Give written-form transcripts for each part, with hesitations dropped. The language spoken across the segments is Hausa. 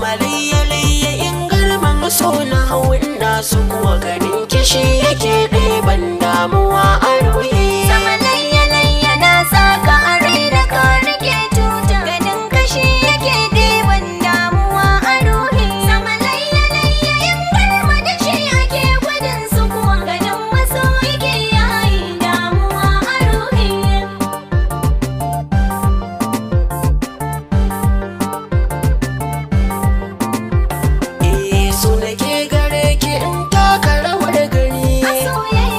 Sama layya in garman so na hau ina su kuwa ganin kishi yake ɗeban damuwa a ruhi. Sama layya layya na saka a raina ka rike tuta, ganin kashi yake ɗeban damuwa a ruhi. Sama layya layya in garma da shi ake gwadin su kuwa ganin maso yake yayi damuwa a ruhi. Eh, so nake gare ki in taka rawar gani,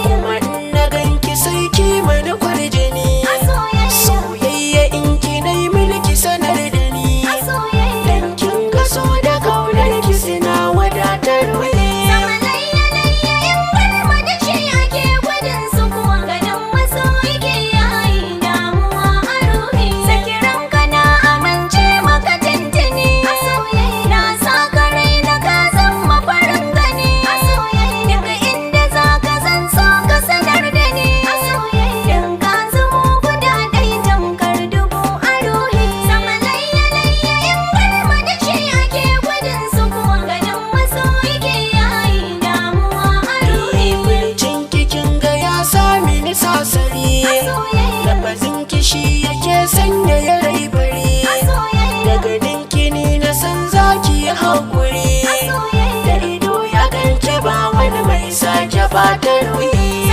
kuma in na ganki sai ki mani kwarjini. Soyayya in ki nai mulki sanar da ni, dan kin ga so da kaunar ki suna wadatar wani. Sama layya layya in garma da shi ake gwadin su kuwa ganin maso yake yayi damuwa a ruhi. Saki ranka na amince maka tantani, na saka raina ka zama farin gani. Daga inda za ka zan so ka sanar da ni, dan ka zamo guda ɗaya tamkar dubu a ruhi. Sama layya layya in garma da shi ake gwadin su kuwa ganin maso yake yayi damuwa a ruhi. Furcin kikin ga ya sami ni sasari, lafazin kishi yake sanya ya rai fari. Daga ninkini na san zaki hakuri, da ido ya ganke ba wani mai sake fatar ruhi.